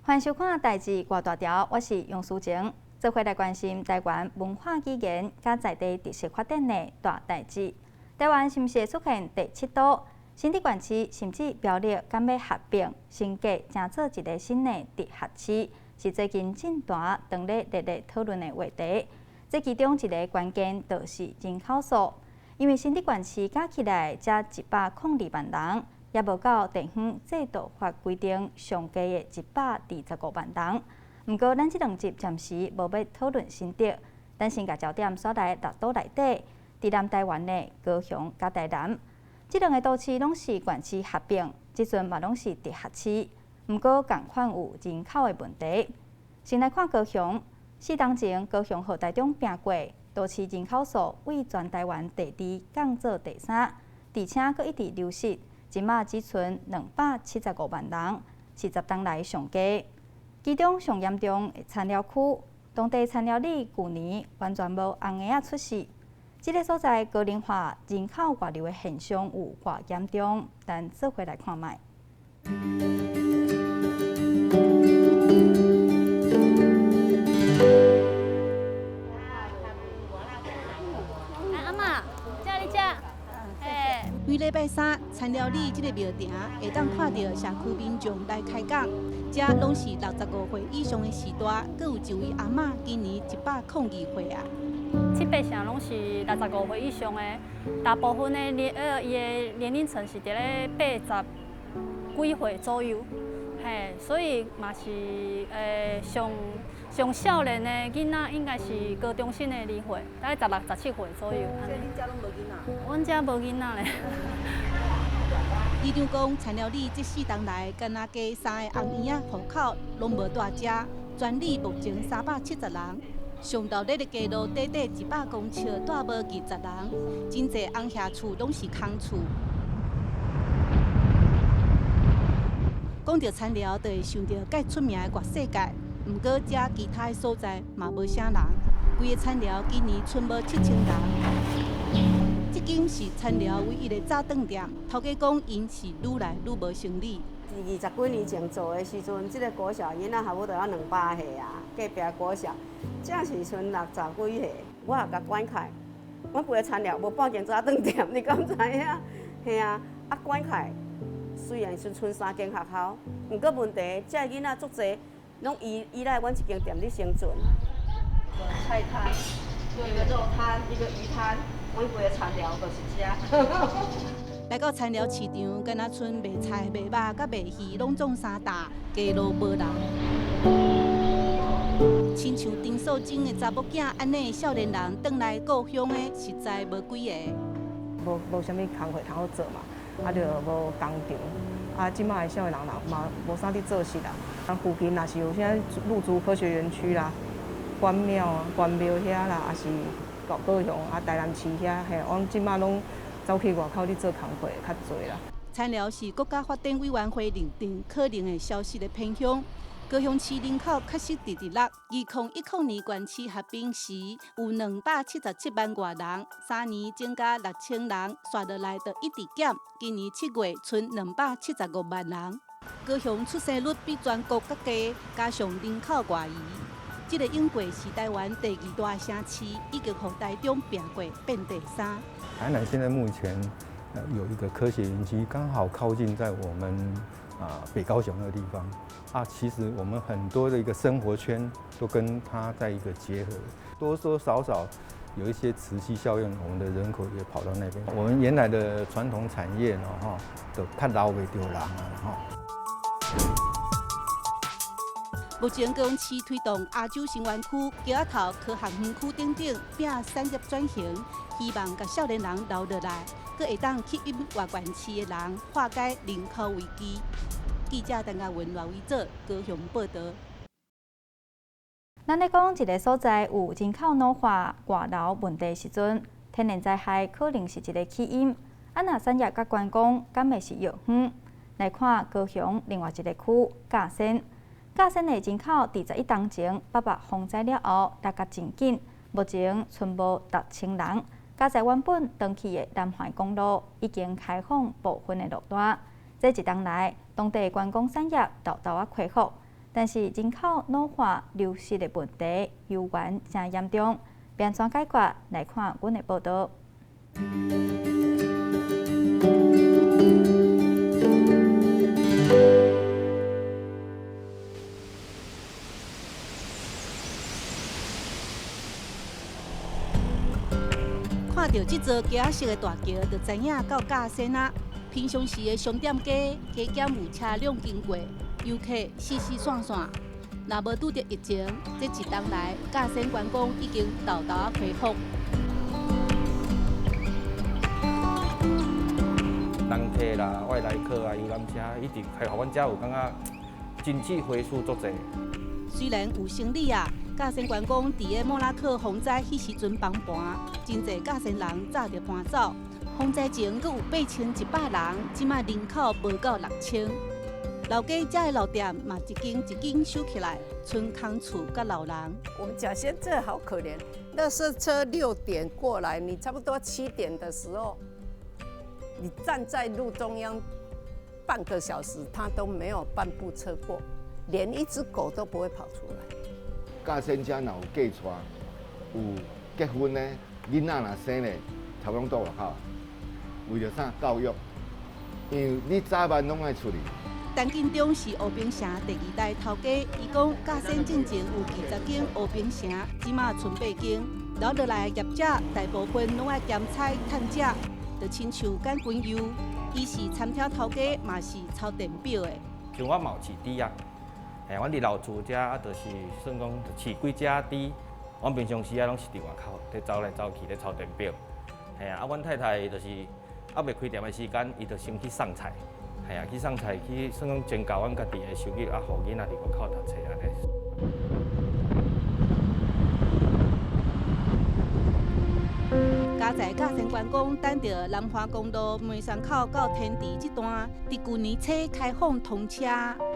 歡迎收看《代誌外大條》，我是楊淑靜，做伙來關心台灣文化語言佮在地特色發展的大代誌。台灣是毋是會出現第七都？新竹縣市甚至苗栗敢欲合併，升格成做一个新的直轄市，是最近政壇當咧熱烈討論的話題。這其中一个關鍵就是人口數，因為新竹縣市加起來才102萬人，猶無到地方制度法規定上低的125萬人。毋過，咱這兩集暫時無欲討論新竹，咱先共焦點徙來六都內底，佇南台灣的高雄佮台南，這兩个都市攏是縣市合併，這陣嘛攏是直轄市。毋過，仝款有人口的問題。先來看高雄，4冬前高雄予台中拚過，都市人口數為全台灣第二降做第三，而且閣一直流失。這馬只賰275萬人，是10冬來上低。其中上嚴重的田寮區，當地田寮里舊年完全無紅嬰仔出世。這个所在高齡化人口外流的現象有偌嚴重？咱做伙來看覓。阿嬤，這你食。每禮拜三，田寮里這个廟埕會當看著社區民眾來開講，這攏是65歲以上的序大，閣有一位阿嬤，今年102歲啊。七八成攏是65歲以上的，大部分的年伊的年齡層是佇咧80幾歲左右，嘿，所以嘛是上上少年的囡仔應該是高中生的年歲，大概16、17歲左右。所以恁遮攏無囡仔？阮遮無囡仔咧。里長講，田寮里這4冬來，敢若加三个紅嬰仔戶口攏無蹛遮，全里目前370人。上鬧熱的街路短短100公尺，蹛無20人，真濟紅額厝攏是空厝。講著田寮，就會想著蓋出名的外世界。毋過，遮其他的所在嘛無啥人。規个田寮今年賰無7000人。這間是田寮唯一的早頓店，頭家講𪜶是愈來愈無生意。20幾年前做的時陣，這个國小囡仔差不多要200歲啊，隔壁國小，這是賰60幾歲，我也共關起來，阮規个田寮無半間早頓店，你敢知影？嘿啊，啊關起來，雖然是賰三間學校，毋過問題，這囡仔足濟，攏依賴阮這間店咧生存。菜攤，一個肉攤，一個魚攤，阮規个田寮就是遮。來到田寮市場，敢若賰賣菜、賣肉、佮賣魚，攏總三大，街路無人。親像丁素貞的查某囝按呢少年人，轉來故鄉的，實在無幾个。無啥物工課通好做嘛，啊，就無工廠。啊，這馬的少年人嘛無啥佇做事啦。啊，附近若是有啥路竹科學園區啦、關廟啊、關廟遐啦，抑是高雄啊、台南市遐，嘿，阮這馬攏走去外口咧做工課較濟啦。田寮是國家發展委員會認定可能會消失的偏鄉。高雄市人口確實直直落。2010年縣市合併時有277萬外人，3年增加6000人，紲落來就一直減。今年7月賰275萬人。高雄出生率比全國閣低，加上人口外移，這个永過是台灣第二大城市，已經予台中拚過變第三。台南現在目前有一個科學園區，剛好靠近在我們北高雄那個地方啊，其實我們很多的一個生活圈都跟它在一個結合，多多少少有一些磁吸效應，我們的人口也跑到那邊。我們原來的傳統產業呢，哈，都較留袂著人啊，哈。目前高雄市推動亞洲新園區、橋仔頭科學園區等等，拼產業轉型，希望共少年人留落來，閣會當吸引外縣市的人，化解人口危機。記者陳嘉文、賴維哲高雄報導。咱咧講一个所在有人口老化、外流問題時陣，天然災害可能是一个起因。啊，若產業佮觀光，敢會是藥方？來看高雄另外一个區甲仙，甲仙的人口佇11冬前八八風災了後，落甲真緊，目前賰無6000人。佳哉原本斷去的南環公路已經開放部分的路段，這一冬來，當地觀光產業沓沓仔恢復。但是人口老化流失的問題猶原誠嚴重，欲按怎解決？來看阮的報道。看著這座橋仔式的大橋，就知影到甲仙啊。平常時的商店街，加減有車輛經過，遊客四四散散。若無拄著疫情，這一冬來甲仙觀光已經沓沓仔恢復。人客啦、外來客啊、遊覽車一直開，予阮遮有感覺經濟回輸足濟。雖然有生理啊，甲仙觀光佇个莫拉克風災彼時陣崩盤，真濟甲仙人早就搬走。風災前閣有8100人，這馬人口無夠6000。老街遮的老店嘛，一間一間收起來，賰空厝佮老人。我們甲仙這好可憐，垃圾車6點過來，你差不多7點的時候，你站在路中央半個小時，他都沒有半部車過，連一隻狗都不會跑出來。甲仙遮若有嫁娶、有結婚的囡仔若生咧，差不多攏蹛外口。為著啥？教育，因為你早晚攏愛出去。陳金忠是和平城第二代頭家，伊講甲仙進前有20間和平城，這馬賰8間，留落來的業者大部分攏愛兼差趁食，就親像趕滾油。伊是餐廳頭家，嘛是抄電表的。像我嘛有飼豬仔，嘿，阮佇老厝遮啊，就是算講飼幾隻豬。阮平常時啊，攏是佇外口咧走來走去咧抄電表。嘿啊，啊，阮太太就是猶未開店的時間，伊就先去送菜。嘿啊，去送菜去，算講增加阮家己的收入，啊，予囡仔佇外口讀冊按呢。嘉在甲仙觀光等著南華公路梅山口到天池這段，佇舊年初開放通車。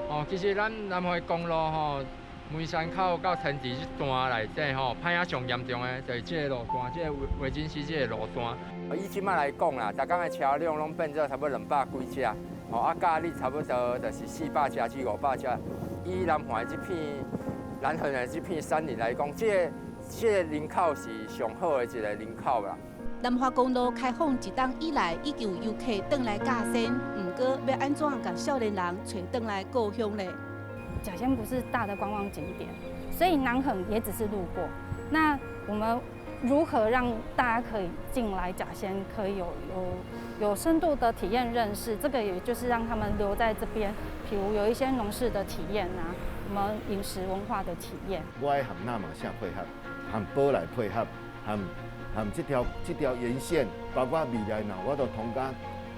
哦，其實咱南迴公路吼，梅山口到天池這段內底吼，歹仔上嚴重的就是這個路段，這個維珍溪這個路段。以這馬來講啦，逐工的車輛攏變做差不多200幾隻，吼啊，假日差不多就是400隻至500隻。以南環這片南橫的這片山林來講，這個人口是上好的一個人口啦。南華公路開放一冬以來，已經有遊客轉來甲仙，毋過欲按怎共少年人揣轉來故鄉呢？甲仙不是大的觀光景點，所以南橫也只是路過。那我們如何讓大家可以進來甲仙，可以有深度的體驗認識？這個也就是讓他們留在這邊，譬如有一些農事的體驗啊，我們飲食文化的體驗。我愛和那瑪夏配合，和寶來配合，和這條沿線，包括未來若我都通甲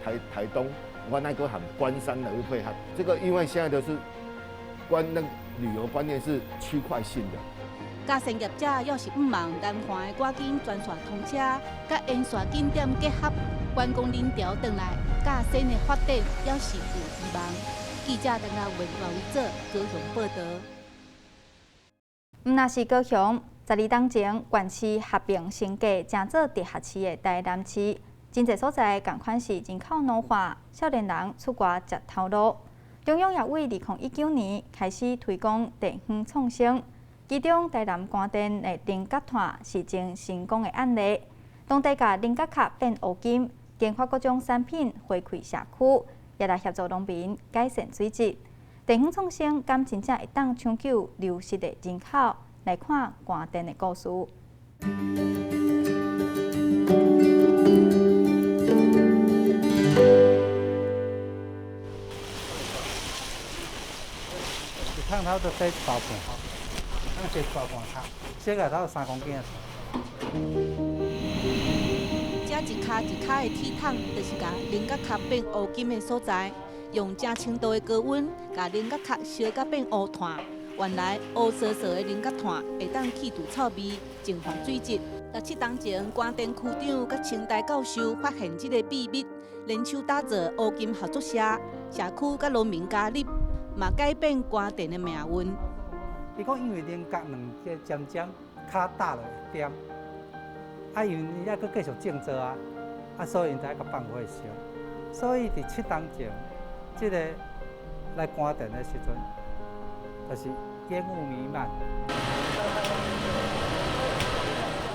台東，我那個和關山來去配合。這個因為現在都是觀那旅遊觀念是區塊性的。甲仙業者猶是向望南環的趕緊全線通車，佮沿線景點結合，觀光人潮轉來，甲仙的發展猶是有希望。記者陳亞文、賴維哲高雄報道。毋若是高雄，12冬前，縣市合併升格，成做直轄市的台南市，真濟所在仝款是人口老化，少年人出外食頭路。中央也為2019年開始推廣地方創生，其中台南關電的菱角炭是真成功的案例。當地共菱角殼變烏金，研發各種產品回饋社區，也來協助農民改善水質。地方創生敢真正會當搶救流失的人口？來看關電的故事。一桶差不多洗一包半，咱洗一包半卡，洗起來差不多3公斤。這一跤一跤的鐵桶，就是共菱角殼變烏金的所在。用正程度的高溫，共菱角殼燒甲變烏炭。原來烏趖趖的菱角炭會當去除臭味，淨化水質。6、7冬前，關電區長佮清大教授發現這個秘密，聯手打造烏金合作社，社區佮農民加入，嘛改變關電的命運。伊講因為菱角兩個尖尖較大了一點，啊，因為伊猶閣繼續種植啊，啊，所以𪜶才共放火燒。所以佇7冬前，這個來關電的時陣，就是煙霧彌漫。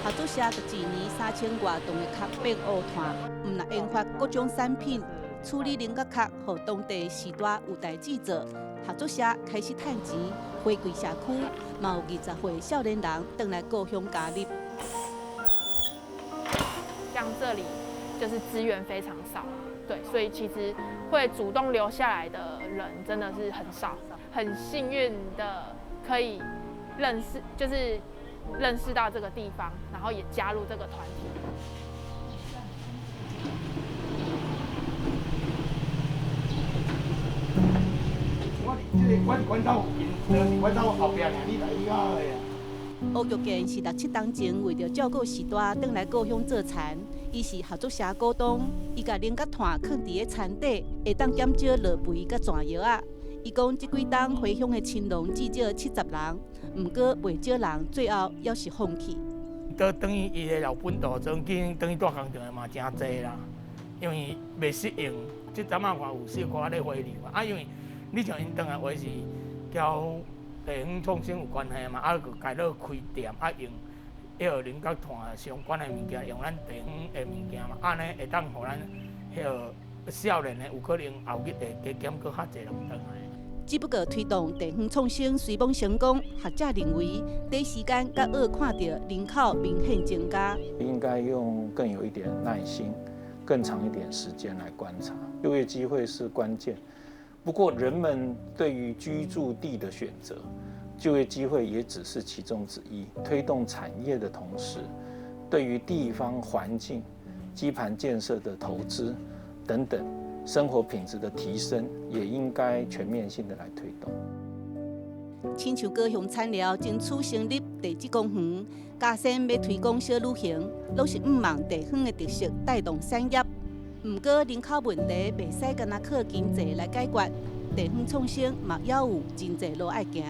合作社就一年3000外噸的殼變烏炭，毋但研發各種產品，處理菱角殼，予當地序大有代誌做。合作社開始趁錢，回饋社區，嘛有20歲少年人轉來故鄉加入。像這裡就是資源非常少，對，所以其實會主動留下來的人真的是很少。很幸運的可以認識，就是認識到這個地方，然後也加入這個團體。我佇這個，我佇管道附近，就是管道後壁爾，你來遐的啊。吳玉健是6、7冬前為著照顧序大，轉來故鄉做田。伊是合作社股東，伊共菱角炭囥佇咧田底，會當減少落肥佮蛇藥仔。伊講，這幾冬回鄉的青農至少70人，毋過袂少人最後猶是放棄。倒轉去伊的老本道，轉去轉去蹛工場的嘛誠濟啦，因為袂適應。這陣仔嘛有小可咧回流嘛，啊，因為你像𪜶轉來話是交地方創生有關係嘛，啊，閣開落開店，啊，用彼個菱角炭相關的物件，用咱地方的物件嘛，按呢會當予咱彼個少年的有可能後日會加減閣較濟人轉來。只不過推動地方創生雖罔成功，學者認為短時間較會看著人口明顯增加。應該用更有一點耐心、更長一點時間來觀察，就業機會是關鍵。不過，人們對於居住地的選擇，就業機會也只是其中之一。推動產業的同時，對於地方環境、基盤建設的投資等等，生活品質的提升，也應該全面性的來推動。親像高雄田寮爭取成立地質公園，加深欲推廣小旅行，攏是向望地方的特色帶動產業。毋過人口問題袂使干焦靠經濟來解決，地方創生嘛猶有真濟路愛行。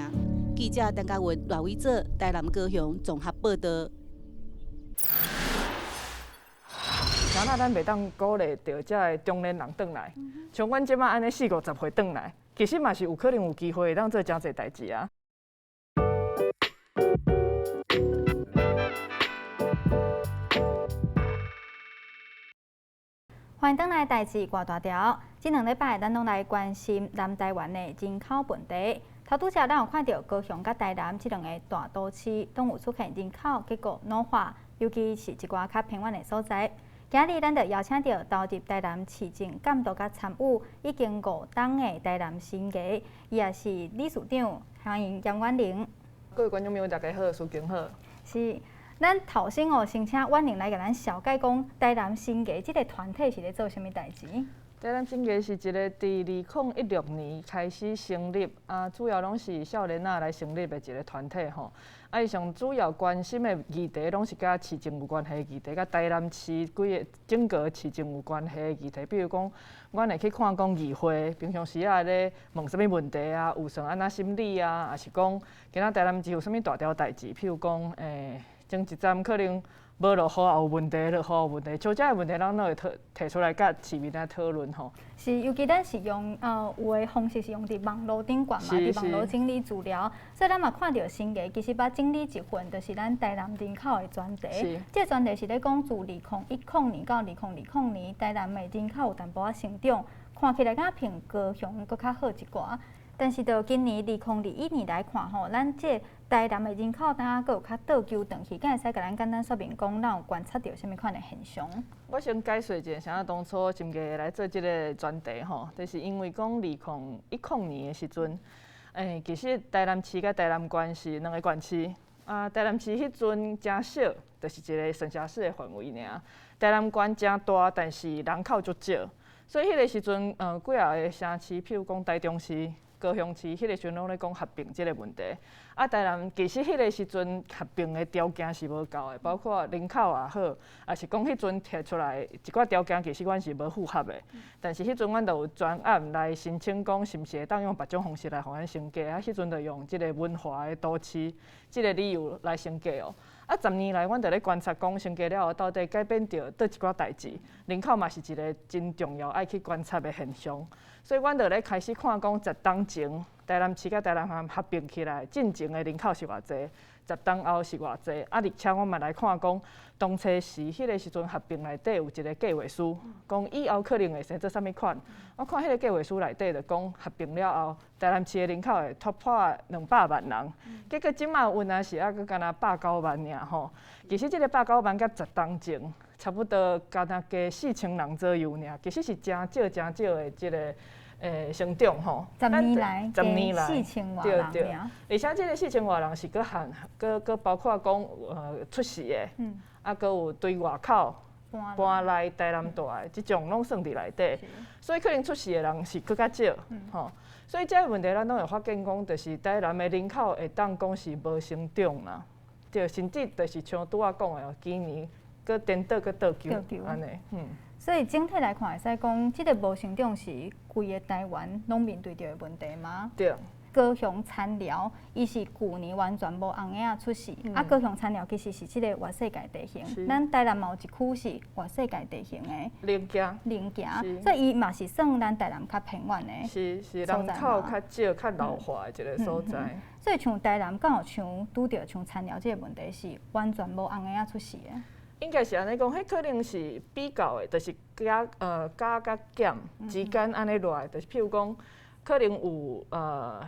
記者陳嘉雲、賴偉哲，台南、高雄綜合報導。啥那咱袂當鼓勵著遮的中年人轉來，像阮這擺按呢四五十歲轉來，其實嘛是有可能有機會會當做誠濟代誌啊。歡迎轉來代誌外大條。這兩禮拜，咱攏來關心南台灣的人口問題。頭拄才咱有看著高雄佮台南這兩个大都市，攏有出現人口結構老化，尤其是一寡較偏遠的所在。今日咱就邀請著投入台南市政監督佮參與已經五冬的台南新藝，伊也是理事長，歡迎嚴婉玲。各位觀眾朋友，大家好，淑娟好。是，咱頭先哦，先請婉玲來共咱紹介講台南新藝這个團體是咧做啥物代誌？台南新藝是一个佇2016年開始成立，啊，主要攏是少年仔來成立的一个團體吼。啊，伊上主要關心的議題攏是佮市政有關係的議題，佮台南市規个整個市政有關係的議題。比如講，阮會去看講議會平常時仔咧問啥物問題啊，預算按怎審理啊，抑是講今仔台南市有啥物大條代誌，譬如講，前一站可能無落雨也有問題，落雨有問題，像這个問題，咱攏會提出來佮市民來討論吼。是，尤其咱是用有的方式是用佇網路頂懸嘛，佇網路整理資料，所以咱嘛看著新藝其實捌整理一份，就是咱台南人口的專題。這个專題是咧講自2010年到2020年，台南的人口有淡薄仔成長，看起來敢比高雄閣較好一寡。但是到今年2021年來看吼，咱這台南的人口敢閣有較倒糾轉去，敢會使共咱簡單說明講，咱有觀察著啥物款的現象？我先解說一下，啥當初新藝來做這个專題吼，就是因為講2010年的時陣，其實台南市佮台南縣是兩个縣市，啊，台南市彼陣誠小，就是一个省轄市的範圍爾。台南縣誠大，但是人口足少，所以彼个時陣，幾仔个城市，譬如講台中市、高雄市，彼个時陣攏咧講合併這个問題。啊，台南其實彼个時陣合併的條件是無夠的，包括人口也好，抑是講彼陣提出來一寡條件，其實阮是無符合的。但是彼陣阮就有專案來申請，講是毋是會當用別種方式來予阮升格。啊，彼陣就用這个文化的都市這个理由來升格哦。啊，10年來，阮就咧觀察講升格了後，到底改變著佗一寡代誌，人口嘛是一个真重要愛去觀察的現象。所以，阮就咧開始看講10冬前，台南市佮台南縣合併起來，進前的人口是偌濟，10冬後是偌濟。啊，而且我嘛來看講，當初時彼个時陣合併內底有一个計劃書，講以後可能會生做啥物款。我看彼个計劃書內底就講，合併了後，台南市的人口會突破200萬人。結果這馬阮也是猶閣干焦109萬爾吼。其實這个109萬佮10冬前差不多敢若加4000人左右爾，其實是誠少誠少的這个成長吼。十年來， 10年來 4000外人。對對，而且這个4000外人是閣含閣閣包括講出世的，啊，閣有對外口搬來台南住的，這種攏算佇內底，所以可能出世的人是閣較少，吼。所以這个問題咱攏會發現講，就是台南的人口會當講是無成長啦，對，甚至就是像拄仔講的，今年閣顛倒閣倒勼按呢，嗯。所以整體來看，會使講，這个無成長是規个台灣攏面對著的問題嗎？對。高雄田寮，伊是舊年完全無紅嬰仔出世，啊，高雄田寮其實是這个活世界地形，咱台南嘛有一區是活世界地形的。苓行。苓行，所以伊嘛是算咱台南較偏遠的。是是，人口較少、較老化的一个所在。所以像台南，敢有像拄著像田寮這个問題是完全無紅嬰仔出世的？應該是按呢講，彼可能是比較的，就是加佮減之間按呢落來，就是譬如講，可能有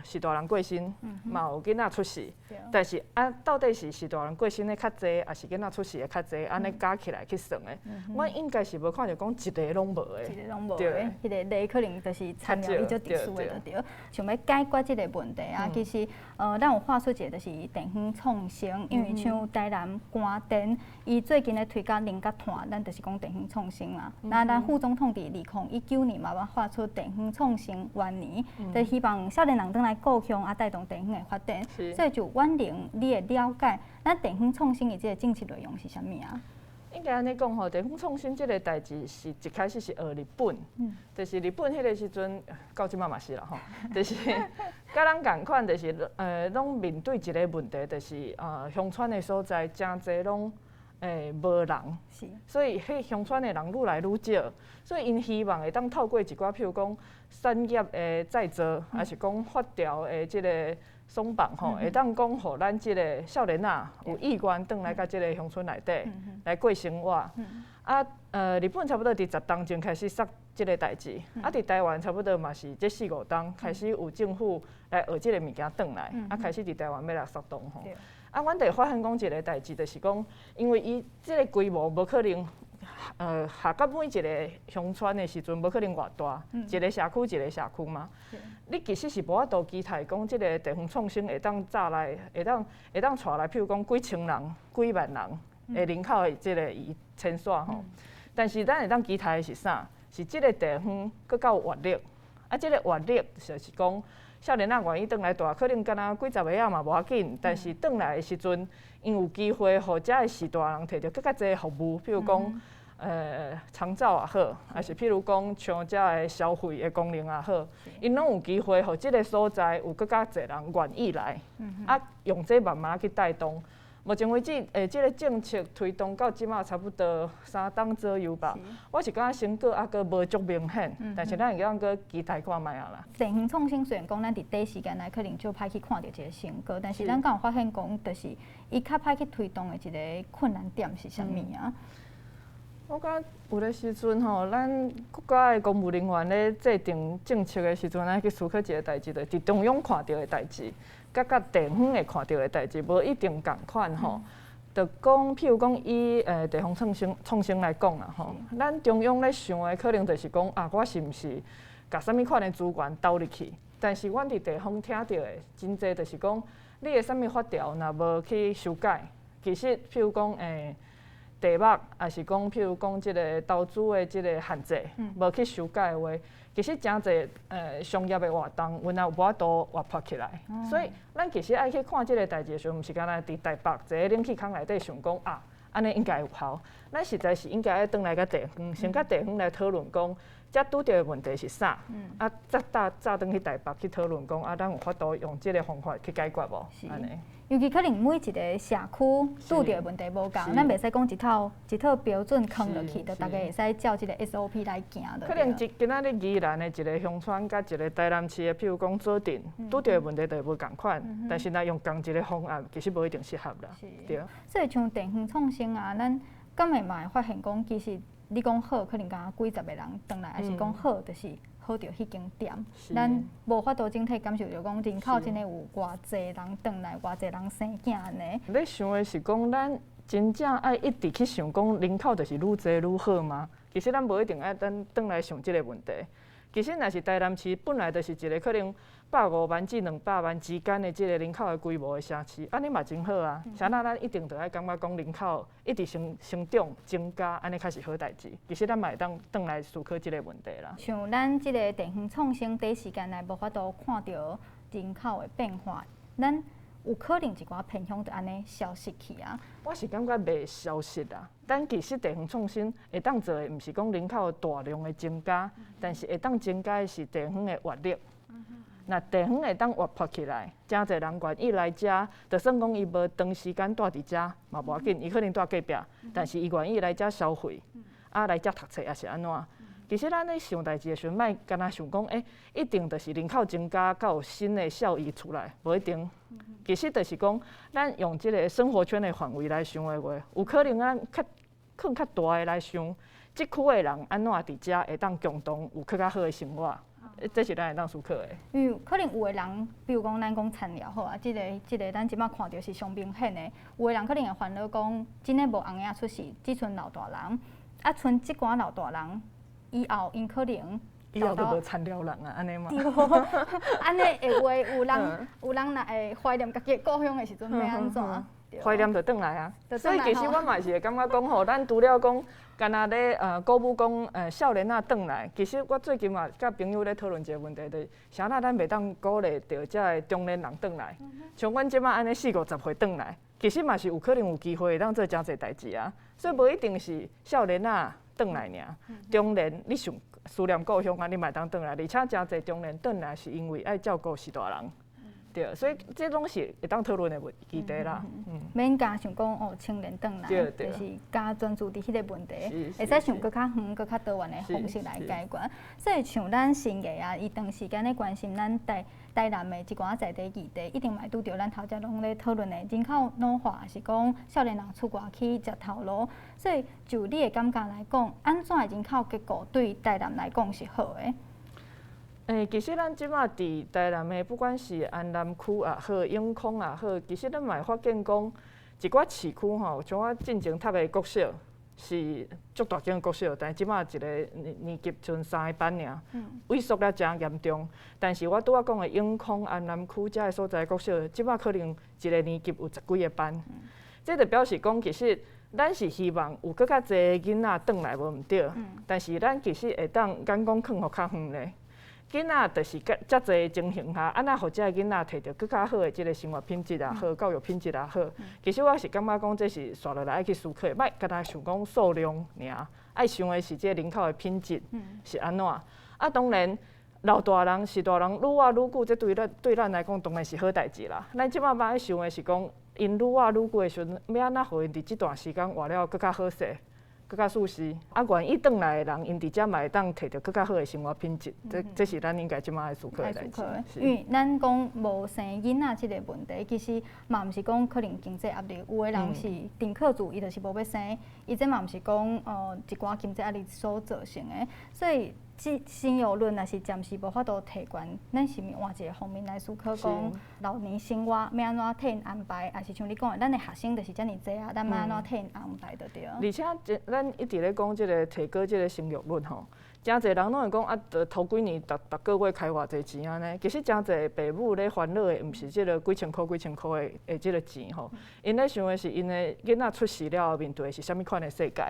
序大人過身，嘛有囡仔出世，但是啊，到底是序大人過身的較濟，抑是囡仔出世的較濟，按呢加起來去算的，阮應該是無看著講一个攏無的。一个攏無的，彼个例可能就是田寮伊足特殊的就對。想欲解決這个問題啊，其實咱有發出一个就是地方創生，因為像台南關電，伊最近咧推廣能源炭，咱就是講地方創生啦。那咱副總統佇2019年嘛，捌發出地方創生元年，就希望少年人轉來故鄉啊，帶動地方的發展。所以就婉玲，你的了解，咱地方創生的這个政策內容是啥物啊？應該按呢講吼，地方創生這个代誌是一開始是學日本，就是日本彼个時陣，到這馬嘛是啦吼，就是佮咱仝款，就是攏面對一个問題，就是鄉村的所在誠濟攏無人，所以彼鄉村的人愈來愈少，所以𪜶希望會當透過一寡譬如講產業的再造，抑是講法條的這个鬆綁吼，會當講予咱這个少年仔有意願轉來佮這个鄉村內底來過生活。啊，日本差不多佇10冬前開始煞這个代誌，啊，佇台灣差不多嘛是這四五冬開始有政府來學這个物件轉來，啊，開始佇台灣欲來策動吼。啊，阮就會發現講一个代誌，就是講，因為伊這个規模無可能，下到每一个鄉村的時陣，無可能偌大，一个社區一个社區嘛。你其實是無法度期待講，這个地方創生會當炸來，會當帶來，譬如講幾千人、幾萬人的人口的這个移遷徙吼。但是咱會當期待的是啥？是這个地方閣較有活力。啊，這个活力就是講，少年仔願意轉來蹛，可能敢若幾十個仔嘛無要緊，但是轉來的時陣，𪜶有機會予遮的序大人摕著閣較濟服務，譬如講，長照也好，抑是譬如講像遮的消費的功能也好，𪜶攏有機會予這个所在有閣較濟人願意來，啊，用這慢慢去帶動。目前為止，這个政策推動到這馬差不多3冬左右吧。我是感覺成果猶閣無足明顯，但是咱會當閣期待看覓仔啦。地方創生雖然講咱佇短時間內可能就歹去看著這个成果，但是咱敢有發現講，就是伊較歹去推動的一个困難點是啥物啊？我感覺有的時陣吼，咱國家的公務人員咧制定政策的時陣，咱去思考一个代誌，就是佇中央看著的代誌，佮地方會看著的代誌，無一定仝款吼。就講，譬如講以地方創生來講啦吼，咱中央咧想的可能就是講啊，我是毋是共啥物款的資源投入去？但是阮佇地方聽著的真濟，就是講你的啥物法條若無去修改，其實譬如講地目，抑是講譬如講這个投資的這个限制，無去修改的話，其實誠濟商業的活動，阮也無法度活潑起來。所以，咱其實愛去看這个代誌的時陣，毋是干焦佇台北坐咧冷氣空內底想講啊，按呢應該有效。咱實在是應該愛轉來佮地方，先佮地方來討論講，遮拄著的問題是啥？啊，再搭轉去台北去討論講，啊，咱有法度用這个方法去解決無？按呢。尤其可能每一个社區拄著的問題無仝，咱袂使講一套一套標準囥落去，就逐家會使照這個 SOP 來行。可能一今仔日宜蘭的一個鄉村，佮一個台南市的，譬如講左鎮，拄著的問題就會無仝款。但是若用仝一個方案，其實無一定適合啦。對。所以像地方創生啊，咱敢會嘛會發現講，其實你講好，可能敢若幾十個人轉來，抑是講好，就是好著彼間店。咱無法度整體感受著講人口真的有偌濟人轉來，偌濟人生囝按呢。你想的是講，咱真正愛一直去想講人口就是愈濟愈好嗎？其實咱無一定愛轉轉來想這個問題。其實若是台南市本來就是一個可能150萬至200萬之間的這個人口的規模的城市，按呢嘛真好啊。啥人咱一定著愛感覺講人口一直成成長增加，按呢較是好代誌。其實咱嘛會當轉來思考這個問題啦。像咱這個地方創生，短時間內無法度看著人口的變化，咱有可能一寡偏鄉就按呢消失去啊。我是感覺袂消失啦，但其實地方創生會當做的，毋是講人口大量的增加，但是會當增加的是地方的活力。若地方會當活潑起來，誠濟人願意來遮，就算講伊無長時間蹛佇遮嘛無要緊，伊可能蹛隔壁，但是伊願意來遮消費，啊來遮讀冊抑是按怎？其實咱咧想代誌的時陣，莫干焦想講，欸，一定就是人口增加，才有新的效益出來，無一定。其實就是講，咱用這個生活圈的範圍來想的話，有可能咱較更較大的來想，這區的人按怎佇遮會當共同有閣較好的生活，這是咱會當思考的。因為可能有的人，比如講咱講田寮好啊，這個咱這擺看著是上明顯的，有的人可能會煩惱講，真的無紅仔出世，只賰老大人，啊，賰這寡老大人。以後𪜶可能以後就無田寮人啊，按呢嗎？對，按呢會話有人有人若會懷念家己的故鄉的時陣，欲按怎？懷念就轉來啊。所以其實我嘛是會感覺講吼，咱除了講干焦咧鼓舞講少年仔轉來，其實我最近嘛佮朋友咧討論一個問題，就是啥人咱袂當鼓勵著遮的中年人轉來，像阮這擺按呢四五十歲轉來，其實嘛是有可能有機會會當做誠濟代誌啊。所以無一定是少年仔轉來爾，中年你想思念故鄉啊，你嘛會當轉來，而且誠濟中年轉來是因為愛照顧序大人，對，所以這攏是會當討論的問議題啦。免干想講哦，青年轉來，就是加專注佇彼個問題，會使想閣較遠、閣較多元的方式來解決。所以像咱新藝啊，伊長時間咧關心咱台台南的一寡在地議題，一定嘛會拄著咱頭前攏咧討論的人口老化，抑是講少年人出外去食頭路。所以就你的感覺來講，按怎的人口結構對台南來講是好的？欸，其實咱這擺佇台南的，不管是安南區也好，永康也好，其實咱嘛會發現講，一寡市區吼，像我進前讀的國小是足大間的國小，但是這擺一個年年級賰三個班爾，萎縮了誠嚴重。但是我拄仔講的永康、安南區遮的所在國小，這擺可能一個年級有十幾個班，這就表示講，其實咱是希望有閣較濟囡仔轉來無毋對，但是咱其實會當眼光放予較遠咧。囡仔就是遮遮濟情形下，按怎予遮的囡仔摕著閣較好的這個生活品質也好，教育品質也好。其實我是感覺講，這是紲落來愛去思考的，莫干焦想講數量爾，愛想的是這個人口的品質是按怎。啊，當然老大人序大人愈活愈久，這對咱對咱來講當然是好代誌啦。咱這擺嘛愛想的是講，𪜶愈活愈久的時陣，欲按怎予𪜶佇這段時間活了閣較好勢？閣較舒適，啊，願意轉來的人，𪜶佇遮嘛會當摕著閣較好的生活品質，這這是咱應該這擺愛思考的代誌。因為咱講無生囡仔這個問題，其實嘛毋是講可能經濟壓力，有的人是丁克族，伊就是無欲生，伊這嘛毋是講一寡經濟壓力所造成的，所以。這生育率若是暫時無法度提懸，咱是毋是換一個方面來思考，講老年生活欲按怎替𪜶安排，抑是像你講的，咱的學生就是遮爾濟啊，咱欲按怎替𪜶安排就對。而且，咱一直咧講這個提高這個生育率吼。誠濟人攏會講啊，頭幾年逐逐個月開偌濟錢按呢？其實誠濟爸母咧煩惱的，毋是這個幾千箍、幾千箍的的這個錢吼，𪜶咧想的是𪜶的囡仔出世了後面對的是啥物款的世界。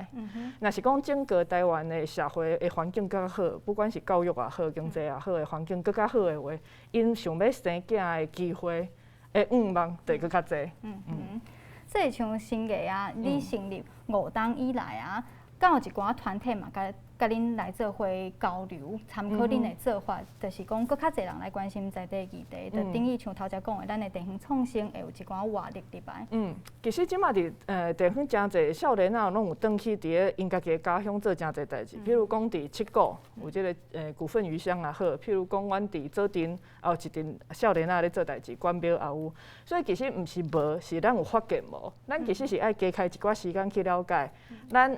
若是講整個台灣的社會的環境閣較好，不管是教育也好、經濟也好的環境閣較好的話，𪜶想欲生囝的機會的願望就會閣較濟。嗯嗯，所以像新藝啊，你成立五冬以來啊，敢有一寡團體嘛，共佮恁來做伙交流，參考恁的做法，就是講閣較濟人來關心在地議題，就等於像頭才講的，咱的地方創生會有一寡活力入來。嗯，其實這馬佇地方誠濟少年仔攏有轉去佇咧𪜶家己的家鄉做誠濟代誌，譬如講佇七股有這個股份漁鄉也好，譬如講阮佇左鎮也有一陣少年仔咧做代誌，關廟也有，所以其實毋是無，是咱有發現無。咱其實是愛加開一寡時間去了解，咱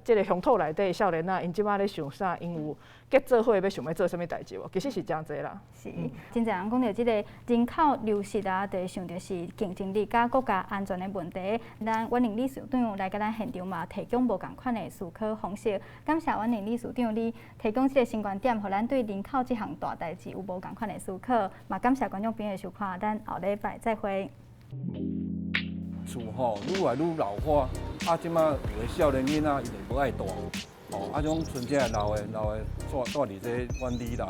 這個鄉土內底少年仔，𪜶這馬咧想啥，𪜶有結做伙欲想欲做啥物代誌無？其實是誠濟啦。是，真濟人講著這個人口流失啊，就會想著是競爭力佮國家安全的問題。咱婉玲理事長來佮咱現場嘛，提供無仝款的思考方式。感謝婉玲理事長你提供這個新觀點，予咱對人口這項大代誌有無仝款的思考。嘛感謝觀眾朋友的收看，咱後禮拜再會。厝吼愈來愈老化，啊，這馬有的少年囡仔伊就無愛蹛，哦，啊，種賰這老的老的蹛蹛佇這阮里內。